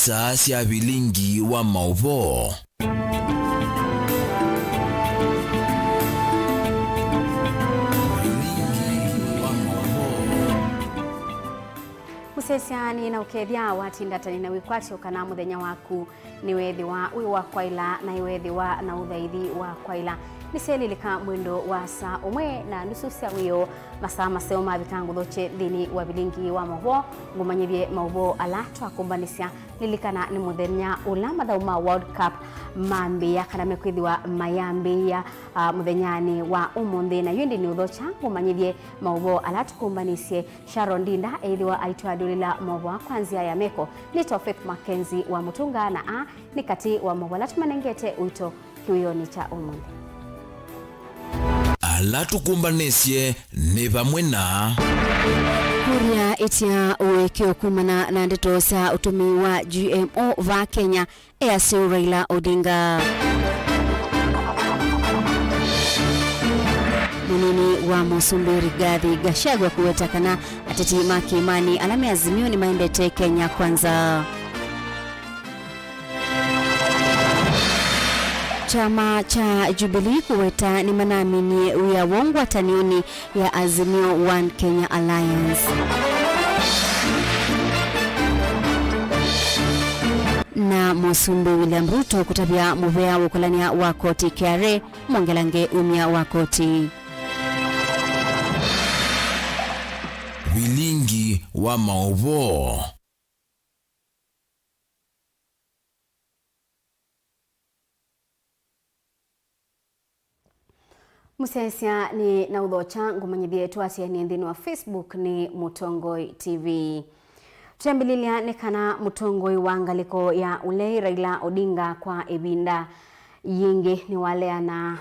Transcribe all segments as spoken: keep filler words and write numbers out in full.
Saa sya vilingi wa maũvoo. Mũsyaĩĩsya nĩ na ũkethya watinda tani na wĩkwatyo kana mũthenya waku nĩweethĩwa wĩ wa kwaĩla na ĩweethĩwa na ũthaithi wa kwaĩla. Nĩsyaĩlĩlĩka mwendo wa saa ũmwe na nusu sya wĩoo, masaa maseo mavika ngũthokye nthĩnĩ wa vilingi wa maũvoo, ngũmanyĩthye maũvoo ala twakũmbanĩsya. Lilikana nĩ mũthenya ũla mathaũ ma World Cup mambĩĩa kana mekwĩthĩwa mayambĩĩa, ah, mũthenyanĩ wa ũmũnthĩ. Na yu ĩndĩ nĩ ũthokya ngũmanyĩthye maũvoo ala tũkũmbanĩsye. Sharon Ndinda eĩthĩwa aitũalyũlĩla maũvoo kwa nzĩa ya meko. Nĩtawa Faith Mackenzie wa Mũtũnga, na aa nĩ katĩ wa maũvoo ala tũmanengete ũito kĩwĩonĩ kya ũmũnthĩ. Ala tũkũmbanĩsye nĩ vamwe na Kuria ĩtia ũekeo kumana na ndeto sya ũtũmĩi wa G M O vaa Kenya, easya Raila Odinga. Mũnini wa mũsumbĩ Rigathi Gachagua kũweta kana ateti ma kĩĩmanĩ ala me Azimio nĩmaendete Kenya Kwanza. Kyama kya Jubilee kũweta nĩmanaminie wĩa woo ngwatanĩonĩ ya Azimio One Kenya Alliance. Na Mũsumbĩ William Ruto kũtavya mũvea wa ũkolany'a wa koti K R A mwongelange umya wa koti. Vilingi wa maũvoo. Mũsyaĩĩsya nĩ na ũthokya ngũmanyĩthye twasyaĩnie nthĩnĩ wa Facebook nĩ Mũtongoi T V. Twĩambĩlĩlya nĩ kana mũtongoi wa ngalĩko ya ũlei Raila Odinga kwa ĩvinda yĩngĩ nĩwaleana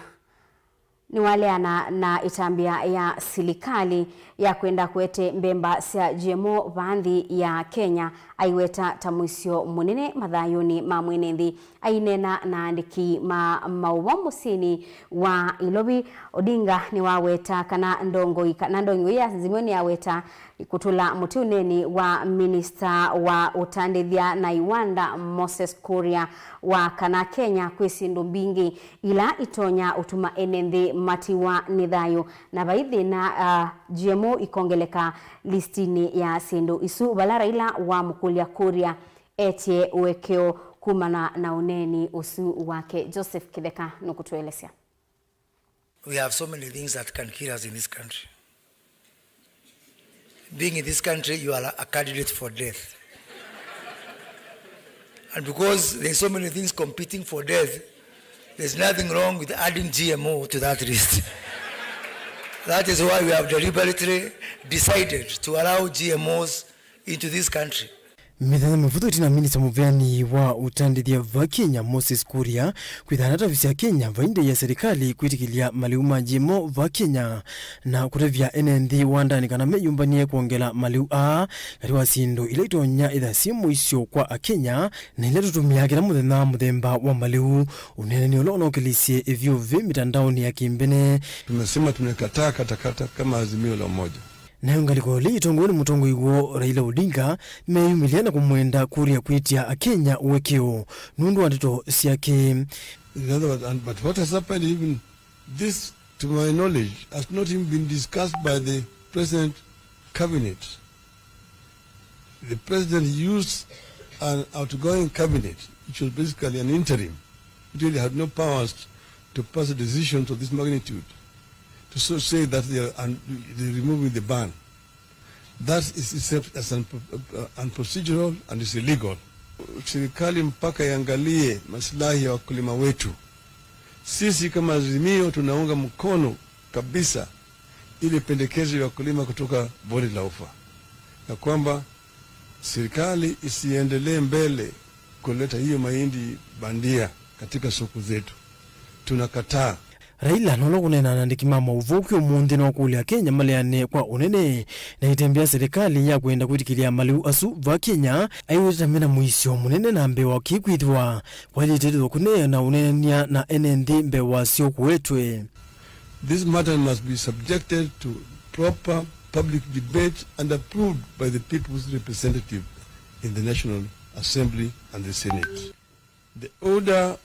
nĩwaleana na ĩtambya ya silikalĩ ya kwenda kũete mbemba sya G M O vaa nthĩ ya Kenya, aiweta ta mũisyo mũnene mathayũnĩ ma mwene nthĩ. Aineena na andĩki ma maũvoo mũsyĩnĩ wa Ilovi, Odinga nĩwaweta kana ndongoi kana ndongoi ya Azimio nĩyaweta kũtũla mũtĩ ũneeni wa minista wa ũtandĩthya na iwanda Moses Kuria wa kana Kenya kwĩ syĩndũ mbingĩ ila itonya ũtuma ene nthĩ matiwa nĩ thayũ, na vai thĩna, ah, G M O ikongeleka listinĩ ya syĩndũ isu, vala Raila wamũkũlya Kuria etie ũekeo kumana na ũneeni ũsu wake. Joseph Kĩtheka nũkũtũelesya. We have so many things that can kill us in this country. Being in this country, you are a candidate for death. And because there's so many things competing for death, there's nothing wrong with adding G M O to that list. That is why we have deliberately decided to allow G M Os into this country. Mĩthenya mĩvũthũ ĩtina minista mũveani wa ũtandĩthya va Kenya, Moses Kuria, kwĩthana atavisya Kenya vainda ya serikali kwĩtĩkĩlya malĩu ma G M O va Kenya, na kũtavya ene nthĩ wa ndani kana meyũmbanie kwongela malĩu aa katĩ wa syĩndũ ila itonya ĩtha syĩ mũisyo kwa Akenya, na ila tũtũmĩaa kĩla mũthenya mũthemba wa malĩu. Ũneenani ũla ũnokelisye ĩvyũvĩ mitandaoni ya kĩmbene. Tumesema tumekataa katakata kama Azimio la Umoja. Nayo ngalĩko ĩla ĩtongoew'e nĩ mũtongoi woo Raila Odinga meyumĩlya na kũmwenda Kuria kwĩtya Akenya ũekeo nũndũ wa ndeto syake. In other words, and, but what has happened, even this, to my knowledge, has not even been discussed by the president cabinet. The president used an outgoing cabinet, which was basically an interim, which really had no powers to pass decisions of this magnitude, to so say that they are un-, they're removing the ban. That is itself as un-, uh, unprocedural and is illegal. Serikali mpaka iangalie maslahi ya wakulima wetu. Sisi kama Azimio tunaunga mkono kabisa ile pendekezo ya wakulima kutoka Bonde la Ufa, ya kwamba serikali isiendelee mbele kuleta hiyo mahindi bandia katika soko zetu. Tunakataa. Raila nũla ũkũneena na andĩki ma maũvoo ũmũnthĩ nũkũlya Akenya maleane kwa ũnene na ĩtembea silikalĩ ya kwenda kwĩtĩkĩlya malĩu asu va Kenya, aiweta mena mũisyo mũnene na mbee wa kĩkwĩthĩwa kwaĩlĩte ĩthũkũne na ũneenany'a na ene nthĩ mbee wasyo kũetwe. This matter must be subjected to proper public debate and approved by the people's representative in the National Assembly and the Senate. The older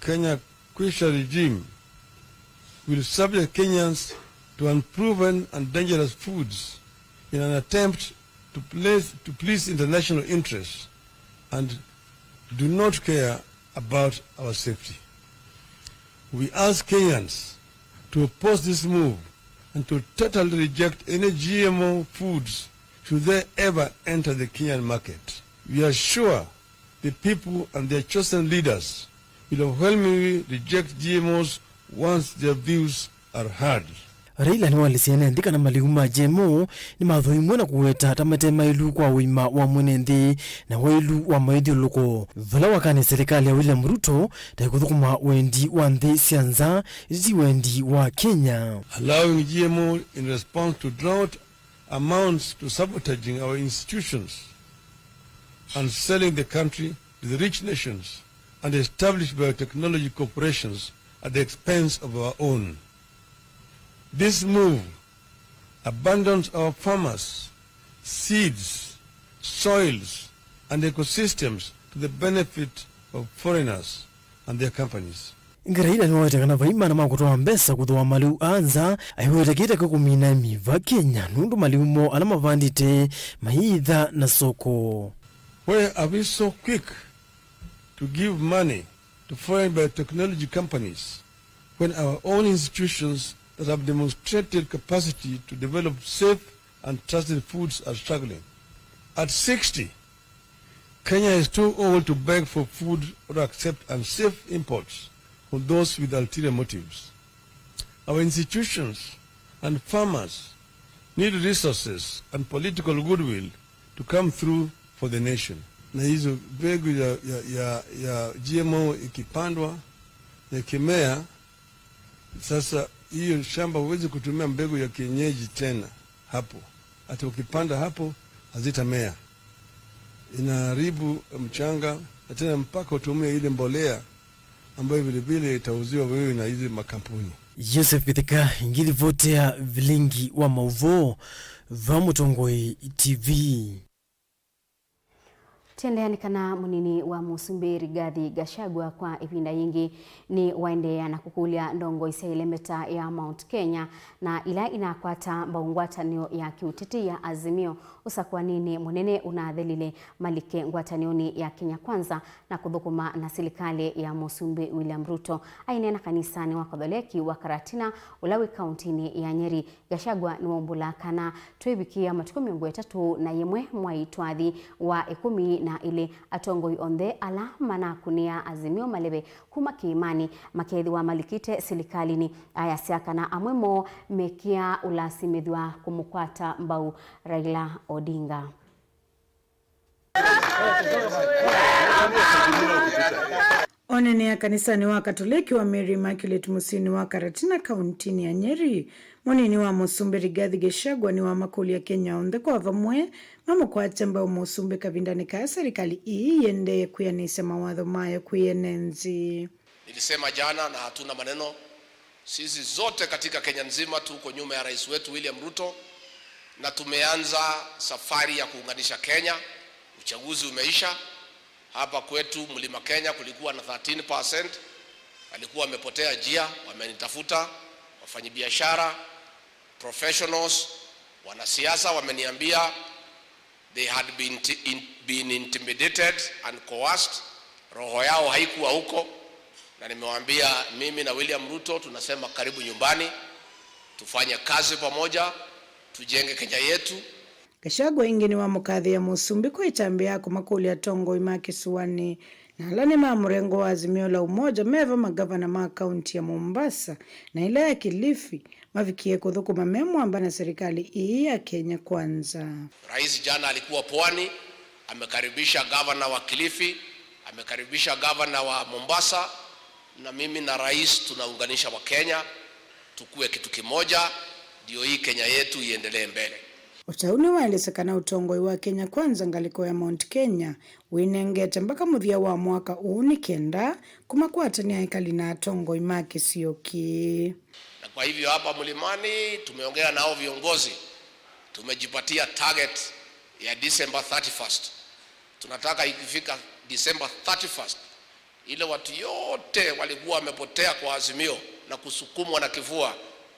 Kenya Kwisha regime will subject Kenyans to unproven and dangerous foods in an attempt to place, to please international interests and do not care about our safety. We ask Kenyans to oppose this move and to totally reject any G M O foods should they ever enter the Kenyan market. We are sure the people and their chosen leaders will overwhelmingly reject G M Os once their views are heard. Raila nĩwaelesye ene nthĩ kana malĩu ma G M O nĩmathũimwe na kũweta ta mate maĩlu kwa ũima wa mwene nthĩ na waĩlu wa mawĩthyũlũlũko, vala wakanĩe silikalĩ ya William Ruto ta ĩkũthũkũma wendi wa nthĩ sya nza, ĩti ti wendi wa Kenya. Allowing G M O in response to drought amounts to sabotaging our institutions and selling the country to the rich nations and established biotechnology corporations at the expense of our own. This move abandons our farmers, seeds, soils, and ecosystems to the benefit of foreigners and their companies. Ĩngĩ Raila nĩwawete kana vai mana ma kũtwaa mbesa kũthooa malĩu aa nza, aiweta kĩĩ ta kĩkũmina ĩmĩ va Kenya, nũndũ malĩu moo ala mavandĩte mayĩitha na soko. Why are we so quick to give money to foreign biotechnology companies when our own institutions that have demonstrated capacity to develop safe and trusted foods are struggling? At sixty, Kenya is too old to beg for food or accept unsafe imports from those with ulterior motives. Our institutions and farmers need resources and political goodwill to come through for the nation. Na hizo mbegu ya, ya, ya, ya G M O ikipandwa na ikimea, sasa hiyo shamba huwezi kutumia mbegu ya kienyeji tena hapo. Hata ukipanda hapo, hazitamea. Inaharibu mchanga, na tena mpaka utumie ile mbolea ambayo vilevile itauziwa wewe na hizi makampuni. Joseph Itheka, ngilivoti ya vilingi wa mauvoo va Mũtongoi T V. Tũendeea nĩ kana mũnini wa mũsumbĩ Rigathi Gachagua kwa ĩvinda yĩngĩ nĩ waendeea na kũkũlya ndongoi sya ĩlembeta ya Mount Kenya na ila inakwata mbau ngwatanĩo ya kĩũteti ya Azimio ũsakũanĩnĩ mũnene ũnathelile malike ngwatanĩonĩ ya Kenya Kwanza na kũthũkũma na silikalĩ ya mũsumbĩ William Ruto. Aineena kanisanĩ wa Katholeki wa Karatina ũla wĩ kauntinĩ ya Nyeri, Gachagua nĩwaumbũla kana twĩvikĩa matukũ mĩongo ĩtatũ na yĩmwe mwai twathi wa ĩkũmi na ĩlĩ, atongoi onthe ala manakũnĩa Azimio maleve kuma kĩĩmanĩ makeethĩwa malikĩte silikalĩnĩ. Ayasya kana amwe moo mekĩa ũlasimĩthw'a kũmũkwata mbau Raila Odinga. Onenea kanisanĩ wa Katoleki wa Mary Immaculate mũsyĩnĩ wa Karatina, kauntinĩ ya Nyeri, mũnini wa mũsumbĩ Rigathi Gachagua nĩwamakũlya Kenya onthe kwa vamwe mamũkwate mbau mũsumbĩ kavindanĩ kaa serikali ii yĩendee kwĩanĩsya mawatho mayo kwĩ ene nthĩ. Nilisema jana na hatuna maneno. Sisi zote katika Kenya nzima tuko nyuma ya rais wetu William Ruto na tumeanza safari ya kuunganisha Kenya. Uchaguzi umeisha. Hapa kwetu Mlima Kenya kulikuwa na thirteen percent. Alikuwa amepotea njia, wamenitafuta, wafanyabiashara, professionals, wanasiasa wameniambia they had been, ti- in, been intimidated and coerced. Roho yao haikuwa huko, na nimewaambia mimi na William Ruto tunasema karibu nyumbani, tufanye kazi pamoja, tujenge Kenya yetu. Gachagua ĩngĩ nĩwamũkathĩĩa mũsumbĩ kwa ĩtambya ya kũmakũlya atongoi ma kĩsũanĩ na ala nĩ ma mũrengo wa Azimio la Umoja meva magavana ma kaunti ya Mombasa na ĩla ya Kilifi mavikie kũthũkũma me mwamba na serikali ii ya Kenya Kwanza. Rais jana alikuwa Pwani, amekaribisha gavana wa Kilifi, amekaribisha gavana wa Mombasa, na mimi na rais tunaunganisha Wakenya, tukue kitu kimoja, ndio hii Kenya yetu iendelee mbele. Ũtau nĩwaelesya kana ũtongoi wa Kenya Kwanza ngalĩko ya Mount Kenya wĩnengete mbaka mũthya wa mwaka ũũ nĩ kenda kũmakwatany'a ekali na atongoi ma kĩsio kĩĩ. Na kwa hivyo hapa Mlimani tumeongea nao viongozi, tumejipatia target ya December thirty-first. Tunataka ikifika December thirty-first, ile watu yote walikuwa wamepotea kwa Azimio na kusukumwa na kifua,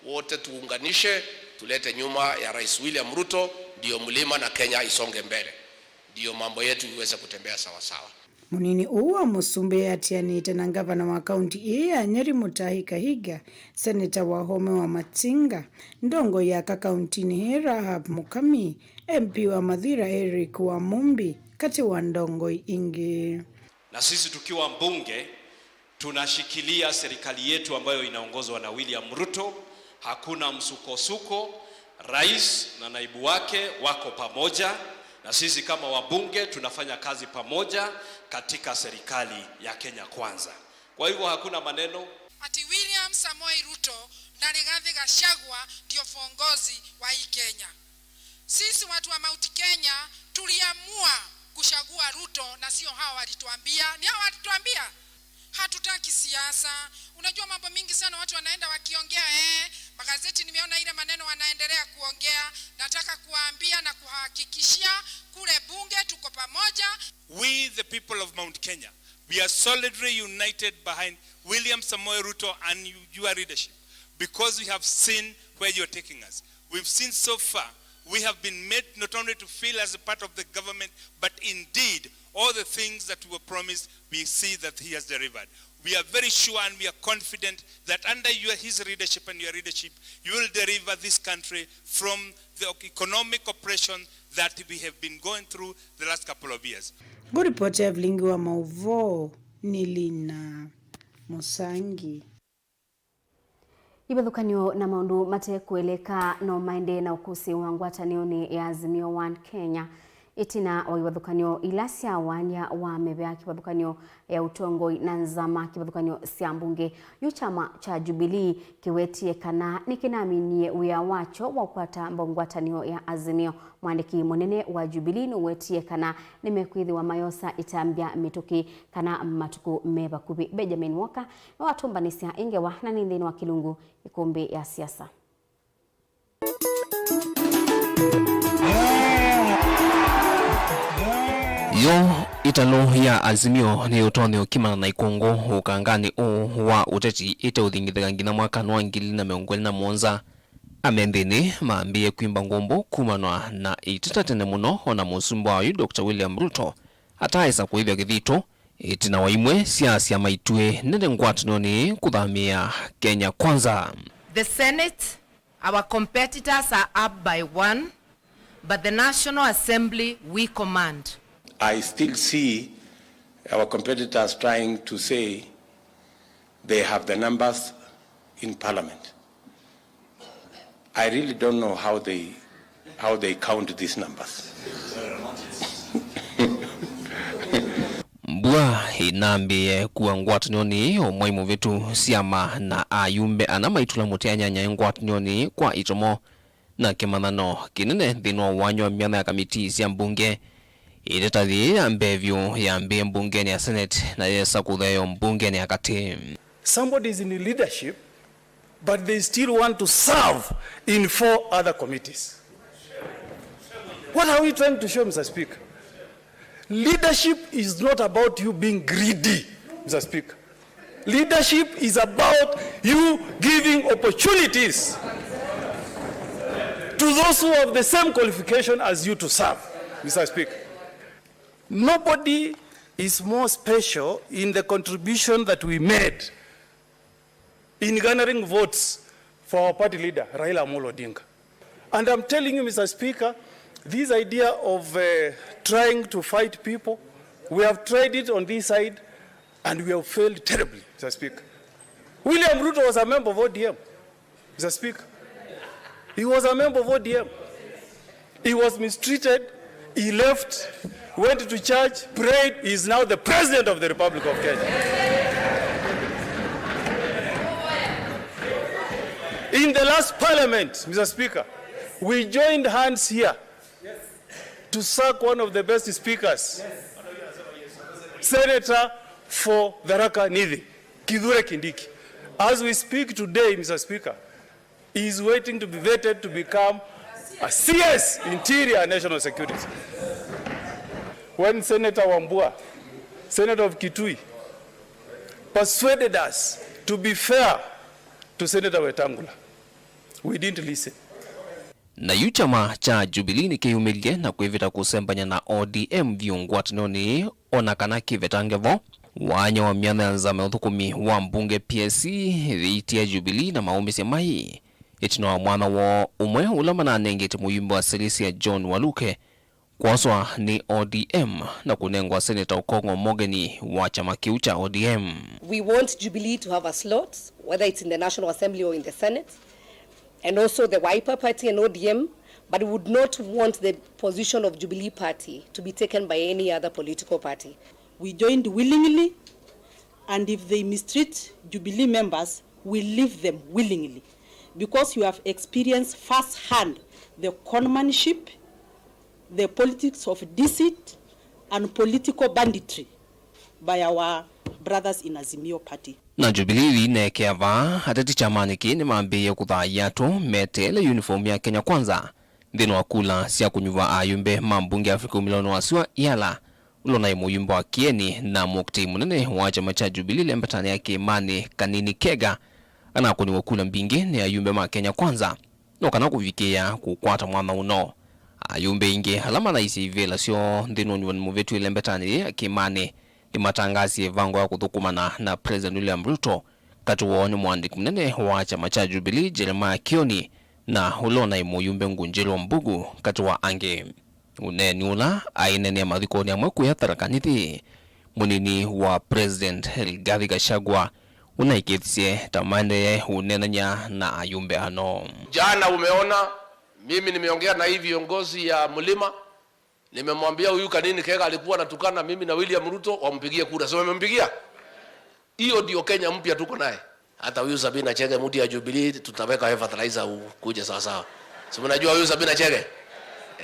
wote tuunganishe, tulete nyuma ya Rais William Ruto, ndio mlima na Kenya isonge mbele, ndio mambo yetu iweze kutembea sawa sawa. Mũnini ũũ wa mũsumbĩ atianĩte na ngavana wa kaunti ĩĩ ya Nyeri Mutahi Kahiga, seneta Wahome Wamatinga, ndongoi ya aka kauntinĩ ĩĩ Rahab Mukami, M P wa Mathira Eric Wamumbi, katĩ wa ndongoi ingĩ. Na sisi tukiwa mbunge, tunashikilia serikali yetu ambayo inaongozwa na William Ruto. Hakuna msukosuko. Rais na naibu wake wako pamoja, na sisi kama wabunge tunafanya kazi pamoja katika serikali ya Kenya Kwanza. Kwa hivyo hakuna maneno. Ati William Samoei Ruto na Rigathi Gachagua ndio viongozi wa hii Kenya. Sisi watu wa Mount Kenya tuliamua kuchagua Ruto na sio hao walituambia. Ni hao walituambia? Hatutaki siasa. Unajua mambo mingi sana watu wanaenda wakiongea, eh, magazeti nimeona ile maneno wanaendelea kuongea. Nataka kuwaambia na kuhakikishia kule bunge tuko pamoja. We the people of Mount Kenya, we are solidly united behind William Samoei Ruto and you, your leadership, because we have seen where you're taking us. We've seen so far, we have been made not only to feel as a part of the government, but indeed, all the things that we were promised, we see that he has delivered. We are very sure and we are confident that under your, his leadership and your leadership, you will deliver this country from the economic oppression that we have been going through the last couple of years. Ngũripoti ya vilingi wa maũvoo nĩ Lina Mũsangi. Ivathũkany'o na maũndũ mate kũeleka no maendee na ũkũsĩ wa ngwatanĩonĩ ya Azimio One Kenya. Ĩtina wa ivathũkany'o ila sya wanya wa mĩvea kĩvathũkany'o ya ũtongoi na nzama kĩvathũkany'o sya mbunge, yu kyama kya Jubilee kĩwetie kana nĩkĩnaminie wĩa wakyo wa kũkwata mbau ngwatanĩo ya Azimio. Mwandĩki mũnene wa Jubilee nũwetie kana nĩmekwĩthĩwa mayosa ĩtambya mĩtũkĩ kana matukũ me vakuvĩ. Benjamin Walker nĩwatũmbanĩsya ĩ ngewa na nĩ nthĩnĩ wa kĩlungu ĩkũmbĩ ya siasa. Yo ĩtalũ ya Azimio nĩ ũtonye ũkimana na ikũngũ ũkanganĩ ũũ wa ũteti ĩteũthingithĩka nginya mwakanĩ wa ngili ilĩ na mĩongo ĩlĩ na mũonza. Ame nthĩnĩ mambĩĩe kwimba ngũmbũ kumanwa na iteta tene mũno, ona mũsumbĩ wa oyu Doctor William Ruto ataaĩsa kũĩthya kĩthito ĩtina wa imwe sya syama ituĩ nene ngwatanĩonĩ kũthamĩĩa Kenya Kwanza. The Senate, our competitors are up by one, but the National Assembly, we command. I still see our competitors trying to say they have the numbers in parliament. I really don't know how they, how they count these numbers. Mbua ĩnambĩĩe kua ngwatanĩonĩ o mwai mũvĩtu, syama na ayumbe ana maitũla mũtĩ anyanyae ngwatanĩonĩ kwa itomo na kĩmanyano kĩnene nthĩnĩ wa wanya wa myanya ya kamitii sya mbunge. Ĩteta yĩĩ ya mbee vyũ yambĩĩe mbungenĩ ya Senate na yesa kũtheewa mbungenĩ ya katĩ. Somebody is in leadership, but they still want to serve in four other committees. What are we trying to show, Mister Speaker? Leadership is not about you being greedy, Mister Speaker. Leadership is about you giving opportunities to those who have the same qualification as you to serve, Mister Speaker. Nobody is more special in the contribution that we made in garnering votes for our party leader, Raila Amolo Odinga. And I'm telling you, Mister Speaker, this idea of, uh, trying to fight people, we have tried it on this side and we have failed terribly, Mister Speaker. William Ruto was a member of O D M, Mister Speaker. He was a member of O D M. He was mistreated. He left, went to church, prayed. He is now the president of the Republic of Kenya. In the last parliament, Mister Speaker, we joined hands here to sack one of the best speakers, Senator for Tharaka Nithi, Kithure Kindiki. As we speak today, Mister Speaker, he is waiting to be vetted to become a C S, Interior and National Security. When Senator Wambua, Senator of Kitui, persuaded us to be fair to Senator Wetangula, we didn't listen. Na yu kyama kya Jubilee nĩkĩyumĩlye na kwĩvĩta kũsembany'a na O D M vyũ ngwatanĩonĩ, o na kana kĩvetange vo wanya wa myanya ya nzama ya ũthũkũmi wa mbunge P S C yĩitia Jubilee na maũmĩsya mai ĩtina wa mwanya woo ũmwe ũla mananengete mũyumbe wa Sirisia John Waluke kwoswa nĩ O D M na kũnengwa Seneta Okong'o Omogeni wa kyama kĩu kya O D M. We want Jubilee to have a slot, whether it's in the National Assembly or in the Senate, and also the Wiper Party and O D M, but we would not want the position of Jubilee Party to be taken by any other political party. We joined willingly, and if they mistreat Jubilee members, we leave them willingly, because you have experienced firsthand the conmanship, the politics of deceit and political banditry by our brothers in Azimio Party. Na Jubilee yu ineekea vaa, ateti kyamanĩ kĩĩ nĩmambĩĩe kũthaĩa atũ meteele uniform ya Kenya Kwanza nthĩnĩ wa kula sya kũnyuva ayumbe ma mbunge ya Afrika Umilonĩ wa Sua Yala, ũla ũnaĩ mũyumbe wa Kieni na mũkitĩi mũnene wa kyama kya Jubilee lembetanĩ ya kĩĩmanĩ Kanini Kega, anakũniwe kula mbingĩ nĩ ayumbe ma Kenya Kwanza. No kana kũvikĩĩa kũkwata mwanya ũno, ayumbe aingĩ ala manaisye ivĩla syoo nthĩnĩ wa ũnyuvani mũvĩtu ĩlembetanĩ yĩĩ ya kĩĩmanĩ nĩmatangaasie ĩvango ya kũthũkũmana na President William Ruto. Katĩ woo nĩ mũandĩki mũnene wa kyama kya Jubilee, Jeremiah Kioni, na ũla ũnaĩ mũyumbe Ngunjiro Mbugu, katĩ wa angĩ. Ũneeni ũla aineenea mathikoonĩ amwe kũya Tharaka Nithi, mũnini wa President Rigathi Gachagua ũnaĩkĩĩthisye ta maendee ũneenany'a na ayumbe ano. Jana umeona, mimi nimeongea na hii viongozi ya mlima, nimemwambia huyu Kanini Kega alikuwa anatukana mimi na William Ruto, wampigie kura. Si wamempigia? Hiyo ndio Kenya mpya tuko naye. Hata huyu Sabina Chege, mtu ya Jubilee, tutaweka wewe fertilizer ukuje sawa sawa. Si mnajua huyu Sabina Chege?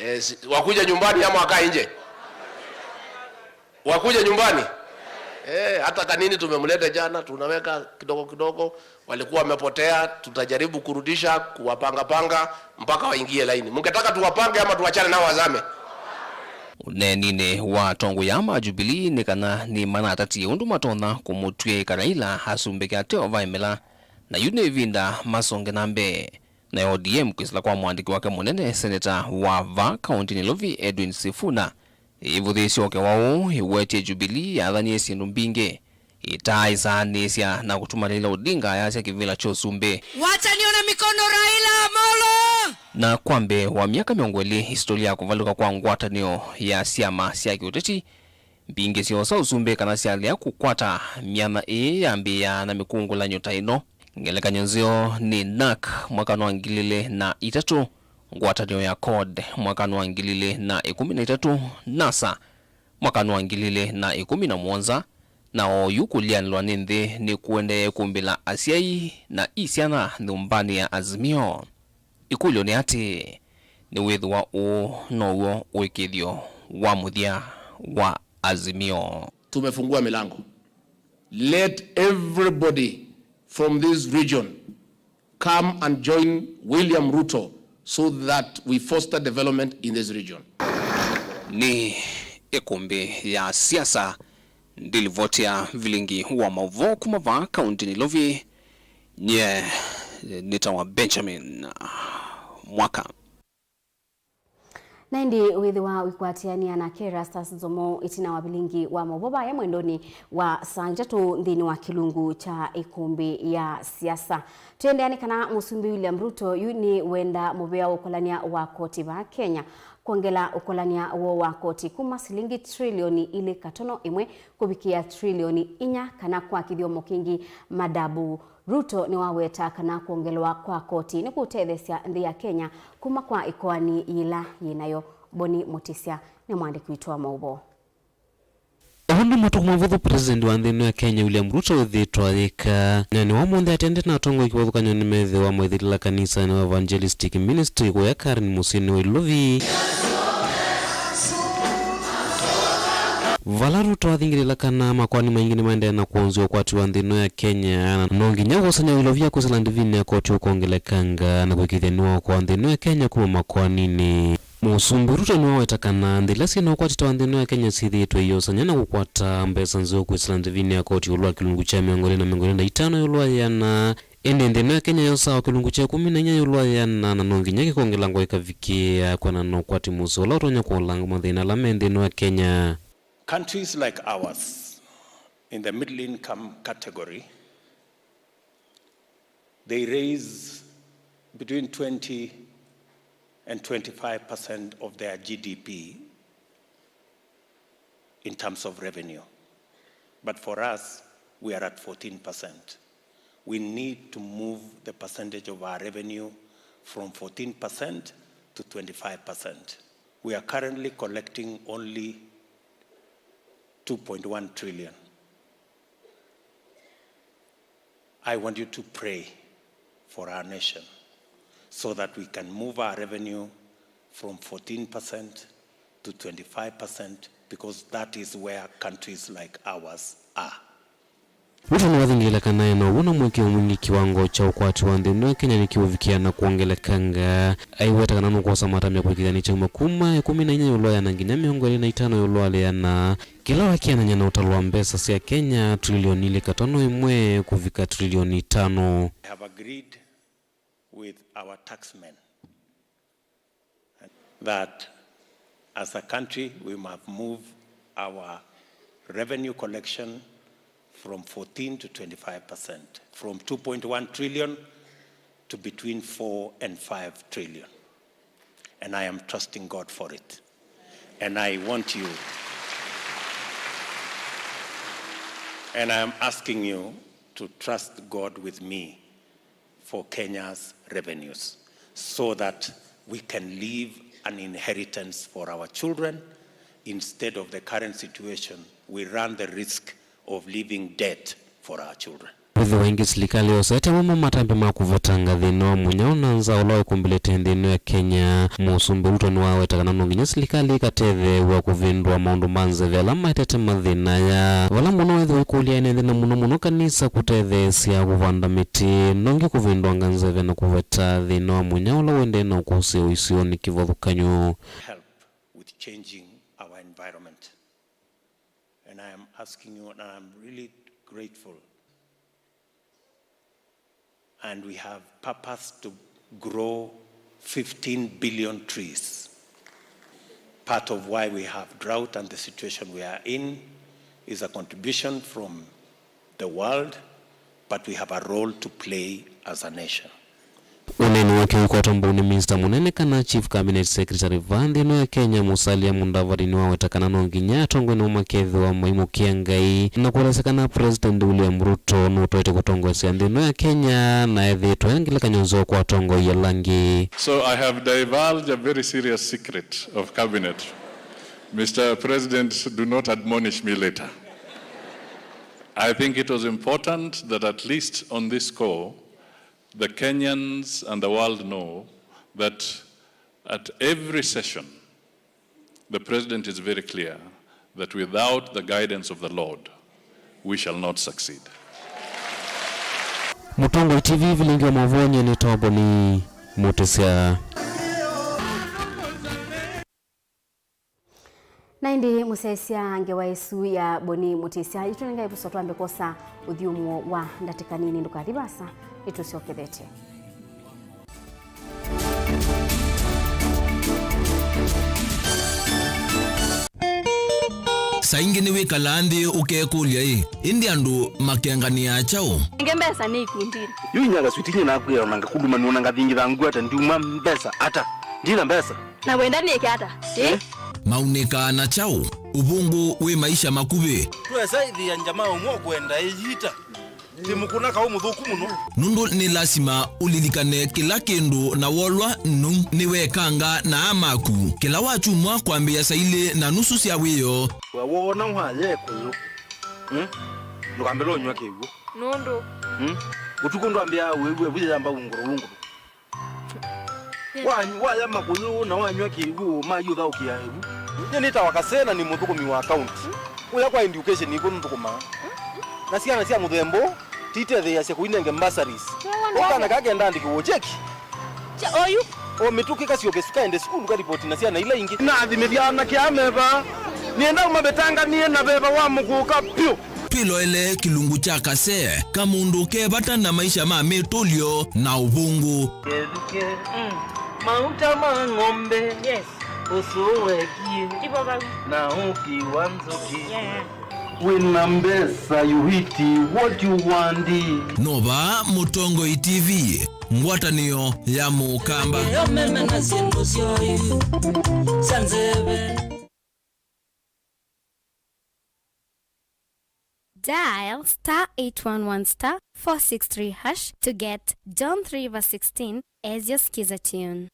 Eh, si, wakuje nyumbani ama wakae nje? Wakuje nyumbani? Eh, hata Kanini tumemleta jana, tunaweka kidogo kidogo. Walikuwa wamepotea, tutajaribu kurudisha, kuwapanga panga mpaka waingie laini. Mngetaka tuwapange ama tuwachane nao wazame? Ũneeninĩ wa atongoi aa ma Jubilee nĩ kana nĩmanatatie ũndũ matonya kũmũtw'ĩĩka Raila asumbĩke ateo vaemela, na yu nĩ ĩvinda masonge na mbee. Nayo O D M kwĩsĩla kwa mũandĩki wake mũnene, seneta wa vaa kaũntĩnĩ Nairobi, Edwin Sifuna, ĩvũthĩĩsye ũkewa ũũ ĩwetie Jubilee yathanie syĩndũ mbingĩ, ĩtaa ĩsaanĩsya na kũtuma Raila Odinga ayasya kĩvĩla kya ũsumbĩ. Wacha nione mikono, Raila Amolo! Na kwa mbee wa myaka mĩongo ĩlĩ, hisitolia ya kũvalũka kwa ngwatanĩo ya syama sya kĩũteti mbingĩ syoosa ũsumbĩ kana syalea kũkwata myanya ĩĩ yambĩĩaa na mĩkũngũlanyo ta ĩno. Ngelekany'o nzeo nĩ NARC mwakanĩ wa ngili ilĩ na itatũ, ngwatanĩo ya CORD mwakanĩ wa ngili ilĩ na ĩkũmi na itatũ, NASA mwakanĩ wa ngili ilĩ na ĩkũmi na mũonza, na oyu kũlĩanĩlwa nĩ nthĩ nĩkũendee kũmbĩla asyai na i syana nyũmbanĩ ya Azimio. Ĩkũlyo nĩ atĩĩ, nĩwĩthĩwa ũũ now'o ũĩkĩĩthyo wa mũthya wa Azimio? Tumefungua milango. Let everybody from this region come and join William Ruto so that we foster development in this region. Nĩ ĩkũmbĩ ya siasa, ndilivoti ya vilingi wa maũvoo kuma vaa kaũntĩ Nairobi. Nyie nĩtawa Benjamin Mwaka. Na ĩndĩ wĩthĩwa ũikwatĩanĩa nake Erastus Nzomo ĩtina wa vilingi wa maũvoo vaya mwendonĩ wa saa itatũ nthĩnĩ wa kĩlungu kya ĩkũmbĩ ya siasa. Tũendeea nĩ kana Mũsumbĩ William Ruto yu nĩ wenda mũvea wa ũkolany'a wa koti vaa Kenya kwongela ũkolany'a woo wa koti kuma silingi trilioni ilĩ katono ĩmwe kũvikĩa trilioni inya, kana kwa kĩthyomo kĩngĩ madabu. Ruto nĩwaweta kana kwongelwa kwa koti nĩkũtetheesya nthĩ ya Kenya kuma kwa ĩkoani yĩla yĩnayo. Boni Mũtĩsya nĩ mwandĩki witũ wa maũvoo. O ũndũ matukũ mavũthũ President wa nthĩ ĩno ya Kenya William Ruto ũthĩĩtwe ayĩka, na nĩ wa ũmũnthĩ atende na atongoi kĩvathũkany'o nĩmethĩwa maithĩlĩla kanisa na Evangelistic Ministry kũya Karen mũsyĩnĩ wa Ilovi. Vala Ruto athingĩlĩla kana makoani maingĩ nĩmaendee na kwonzya ũkwati wa nthĩ ĩno ya Kenya, na no nginya wosany'a wa Ilovi ya kwĩsĩla ndivinĩ ya koti ũkongelekanga na kũĩkĩĩthya nĩwaokoa nthĩ ĩno ya Kenya kuma makoaninĩ. Mũsumbĩ Ruto nĩwaweta kana nthĩ ila syĩ na ũkwati ta wa nthĩ ĩno ya Kenya syĩthĩĩtwe iosany'a na kũkwata mbesa nzeo kwĩsĩla ndĩvinĩ ya koti ĩũlũ wa kĩlungu kya mĩongo ĩlĩ na mĩongo ĩlĩ na itano ĩũlũ wa ĩana. Ĩndĩ nthĩ ĩno ya Kenya yosaa o kĩlungu kya ĩkũmi na inya ĩũlũ wa ĩana, na no nginya kĩkongelangwa ĩkavikĩĩa kwĩanana na ũkwati mũseo ũla ũtonya kũola mathĩna ala me nthĩ ĩno ya Kenya. Countries like ours in the middle income category, they raise between twenty and twenty-five percent of their G D P in terms of revenue. But for us, we are at fourteen percent. We need to move the percentage of our revenue from fourteen percent to twenty-five percent. We are currently collecting only two point one trillion. I want you to pray for our nation so that we can move our revenue from fourteen percent to twenty-five percent, because that is where countries like ours are. Ruto nĩwathingĩĩle kana e na ũw'o na mũĩkĩĩo mwingĩ kĩwango kya ũkwati wa nthĩ ĩno ya Kenya nĩkĩũvikĩa na kwongelekanga. Aiweta kana nũkwosa matambya kũĩkĩĩthya nĩ kyauma kuma ĩkũmi na inya ĩũlũ wa ĩana nginya mĩongo ĩlĩ na itano ĩũlũ wa ĩana, kĩla wakĩanany'a na ũtalo wa mbesa sya Kenya trilioni ilĩ katono ĩmwe kũvika trilioni itano. I have agreed with our taxmen that as a country we must move our revenue collection from fourteen to twenty-five percent, from two point one trillion to between four and five trillion. And I am trusting God for it. And I want you, and I am asking you to trust God with me for Kenya's revenues, so that we can leave an inheritance for our children. Instead of the current situation, we run the risk of leaving debt for our children. Kwĩthĩwa ĩngĩ silikalĩ yosete amwe matambya ma kũvetanga thĩna wa mũnyao na nzaa ũla wĩkumbĩlĩte nthĩ ĩno ya Kenya. Mũsumbĩ Ruto nĩwaweta kana no nginya silikalĩ ĩkatetheew'a kũvĩndũa maũndũ ma nzeve ala maetete mathĩna aya, vala mũno wĩthĩwa ikũlya ene nthĩ na mũno mũno kanisa kũtetheesya kũvanda mĩtĩ, nongi kũvĩndũanga nzeve na kũveta thĩna wa mũnyao ũla ũendee na ũkũsĩĩwa isionĩ kĩvathũkany'o. Help with changing our environment. And I am asking you, and I am really grateful. And we have purpose to grow fifteen billion trees. Part of why we have drought and the situation we are in is a contribution from the world, but we have a role to play as a nation. Ũneeni wake ũikwatwa mbau nĩ Minista Mũnene kana Chief Cabinet Secretary va nthĩ ĩno ya Kenya, Musalia Mudavadi, nĩwaweta kana no nginya atongoi namo makethĩwa maimũkĩa Ngai na kũelesya kana President William Ruto nũtoete kũtongoesya nthĩ ĩno ya Kenya na ethĩĩtwe e ngelekany'o nzeo kwa atongoi ala angĩ. So I have divulged a very serious secret of cabinet. Mister President, do not admonish me later. I think it was important that at least on this score, the Kenyans and the world know that at every session, the President is very clear that without the guidance of the Lord, we shall not succeed. Mũtongoi T V vilingi wa mavonye nĩ Tobo nĩ Mũtĩsya. Na ĩndĩ mũsyaĩĩsya ngewa ĩsu ya Boni Mũtĩsya, yĩtũnengae ĩvuso twambe kwosa ũthyũmũo wa ndatĩka nini. Ndũkathi vaasa, nĩtũsyokethete. Saa ingĩ nĩwĩkalaa nthĩ ũkekũlya-ĩ, ĩndĩ andũ makenganĩaa kyaũ? Nenge mbesa nĩ ikundinĩ. Yu inyaka switi nyina akwĩa ona ngakuluma nĩona ngathingitha ngwata ndiuma mbesa ata? Ndina mbesa. Na wenda nĩke ata? Ĩ? Maunĩkaa na kyaũ ũvũngũ wĩ maisha makuvĩ? Twesa ĩthĩa njama ũmwe ũkwenda ĩyita. Ti mũkũna kaũ mũthũku mũno. Nũndũ nĩ lasima ũlilikane kĩla kĩndũ na wolwa nũu nĩwekanga na aa maku. Kĩla wakyumwa kwambĩĩa saa ilĩ na nusu sya wĩoo. We woona waya ĩkũyũ, mm? Ndũkambĩle ũnyw'a kĩw'ũ. Nũndũ? Mm? Ũtukũ ndwambĩaa wĩw'e vu yĩyamba ungũrũ ungũrũ. Wa-, waya makũyũ na wanyw'a kĩw'ũ, mayũthaũkĩa ĩvu. Nyie nĩtawa Kasee na nĩ mũthũkũmi wa kaunti. Kũya kwa education nĩkw'o nũthũkũmaa. Na syana sya mũthemba ũũ titetheeasya kũinenge bursaries. Ũkana kaa kenda andĩkĩwe cheki. Cha-, oyu? O mĩtũkĩ kasyoke sikaende sukulu karipoti na syana ila ingĩ. Naathimĩthya anake aa me vaa. Nĩenda ũmavĩtanganie na veva wa mũkũka vyũ. Twĩloele kĩlungu kya kase, kamũndũ ke vata na maisha ma mĩtũlyo na ũvũngũ. Kethukĩ, mm, mauta ma ng'ombe, yes, ũsũũ wekie, ivo vau, na ũki wa nzũkĩ. Yeah. Wĩna mbesa, you eat what you want. Nova Mũtongoi T V, ngwatanĩo ya Mũkamba. Ĩyo meme na syĩndũ syoyu sya nzeve. Dial star eight one one star four six three hash to get John three verse sixteen as your Skiza tune.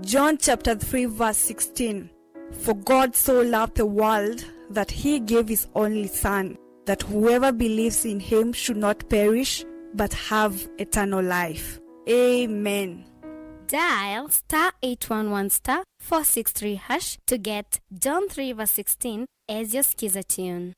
John chapter three verse sixteen. For God so loved the world that he gave his only Son, that whoever believes in him should not perish but have eternal life. Amen. Dial star eight one one star four six three hash to get John three verse sixteen as your Skiza tune.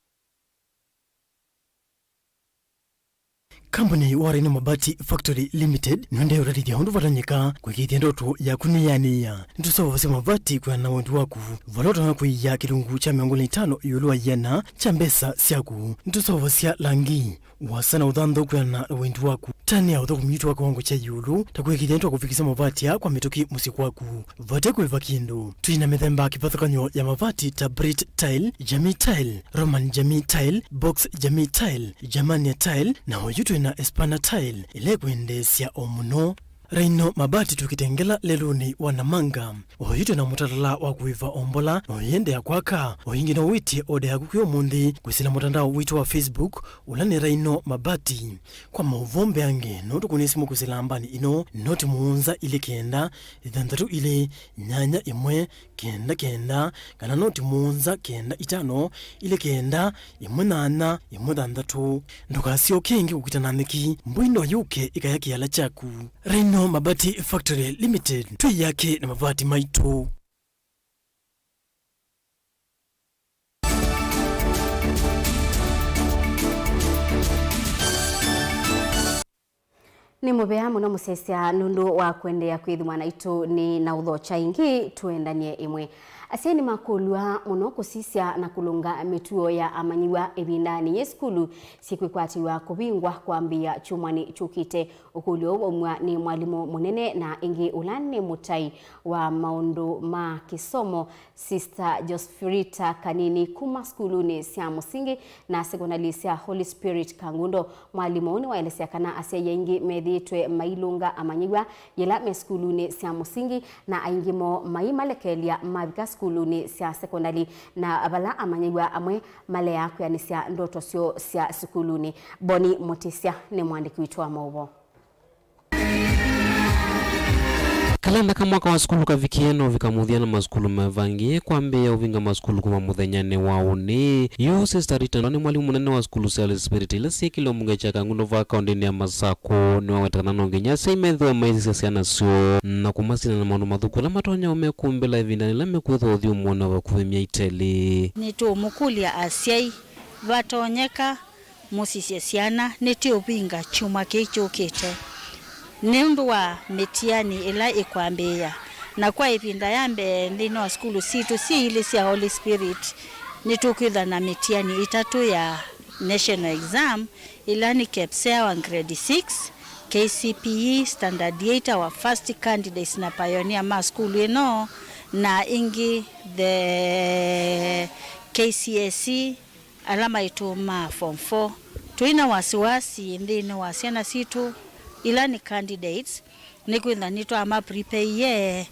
Kambuni wa Rhino Mabati Factory Limited nĩũendee ũtatĩthya ũndũ vatonyeka kũĩkĩĩthya ndoto yaku nĩyanĩĩa. Nĩtũseũvasya mavati kwĩana na wendi waku. Vala ũtonya kũia kĩlungu kya mĩongo ĩlĩ na itano ĩũlũ wa ĩana kya mbesa syaku. Nĩtũseũvasya langi, ũasa na ũthanthau kwĩana na wendi waku. Tanĩa ũthũkũmi witũ wa kĩwango kya ĩũlũ, ta kũĩkĩĩthya nĩtwakũvikĩsya mavati aa kwa mĩtũkĩ mũsyĩ kwaku vate kũĩva kĩndũ. Twĩ na mĩthemba kĩvathũkany'o ya mavati ta Brit Tile, Jamii Tile, Roman Jamii Tile, Box Jamii Tile, Germania Tile, na oyu twĩ na Espana Tile, ĩla ĩkwendeesya o mũno. Rhino Mabati tũkĩtengela lelũnĩ wa Namanga. Oyu twĩ na mũtalatala wa kũĩva o mbola, na ũyĩendeea kwaka. O ĩngĩ no wĩtye oda yaku kwĩ ũmũnthĩ kwĩsĩla mũtandao witũ wa Facebook, ũla nĩ Rhino Mabati. Kwa maũvoo mbeange, no tũkũnĩe simũ kwĩsĩla nambani ĩno, noti mũonza ilĩ kenda, ĩthanthatũ ilĩ, nyanya ĩmwe, kenda kenda, kana noti mũonza kenda itano, ilĩ kenda, ĩmwe nyanya, ĩmwe thanthatũ. Ndũkasyoke ĩngĩ kũkita na nyeki, mbũi no yũke ĩkaya kĩala kyaku. Rhino Mabati Factory Limited, twĩ yake na mavati maitũ. Nĩ mũvea mũno mũsyaĩĩsya nũndũ wa kũendeea kwĩthĩwa naitũ. Nĩ na ũthokya ĩngĩ, tũendanie ĩmwe. Asyai nĩmakũlw'a mũno kũsisya na kũlũnga mĩtuo ya amanyĩw'a ĩvindanĩ yĩ sukulu syĩkwĩkwatĩw'a kũvingwa kwambĩĩa kyumwanĩ kyũkĩte. Ũkũlyo ũũ waumw'a nĩ mwalimũ mũnene na ĩngĩ ũla nĩ mũtai wa maũndũ ma kĩsomo, Sister Josfrita Kanini kuma sukulunĩ sya mũsingi na sekondalĩ sya Holy Spirit Kangundo. Mwalimũ ũũ nĩwaelesya kana asyai aingĩ methĩĩtwe mailũnga amanyĩw'a yĩla me sukulunĩ sya mũsingi, na aingĩ moo maimalekelya mavika sukulunĩ sya sekondalĩ, na vala amanyĩw'a amwe maleaa kwĩanĩsya ndoto syoo sya sukulunĩ. Boni Mũtĩsya nĩ mwandĩki witũ wa maũvoo. Kalenda ka mwaka wa sukulu kavikie na ũvika mũthya na masukulu mavangĩe kwambĩĩa ũvinga masukulu kuma mũthenyanĩ wa ũnĩ. Yu Sister Rita nĩ mwalimũ mũnene wa sukulu sya Holy Spirit ila syĩkĩlwe mbunge kya Kangundo vaa kaũndĩnĩ ya Masakũ. Nĩwaweta kana no nginya asyai methĩwe maisisya syana syoo na kũmasina na maũndũ mathũku ala matonya ũmekumbĩla ĩvindanĩ yĩla mekwĩthwa ũthyũmũonĩ wa vakuvĩ myei ta ĩlĩ. Nĩtũũmũkũlya asyai, vatonyeka mũsisye syana nĩtũũvinga kyumwa kĩĩ kyũkĩte nĩ ũndũ wa mĩtiani ĩla ĩkwambĩĩa. Na kwa ĩvinda ya mbee nthĩnĩ wa sukulu sitũ syĩ ilĩ sya Holy Spirit, nĩtũkwĩthwa na mĩtiani ĩtatũ ya national exam, ĩla nĩ KPSEA wa grade six, K C P E standard eight, our first candidates na pioneer ma sukulu ĩno, na ĩngĩ the K C S E, ala maitũ ma form four. Tũi na wasiwasi nthĩnĩ wa syana sitũ ila nĩ candidates, nĩkwĩtha nĩtwama prepare,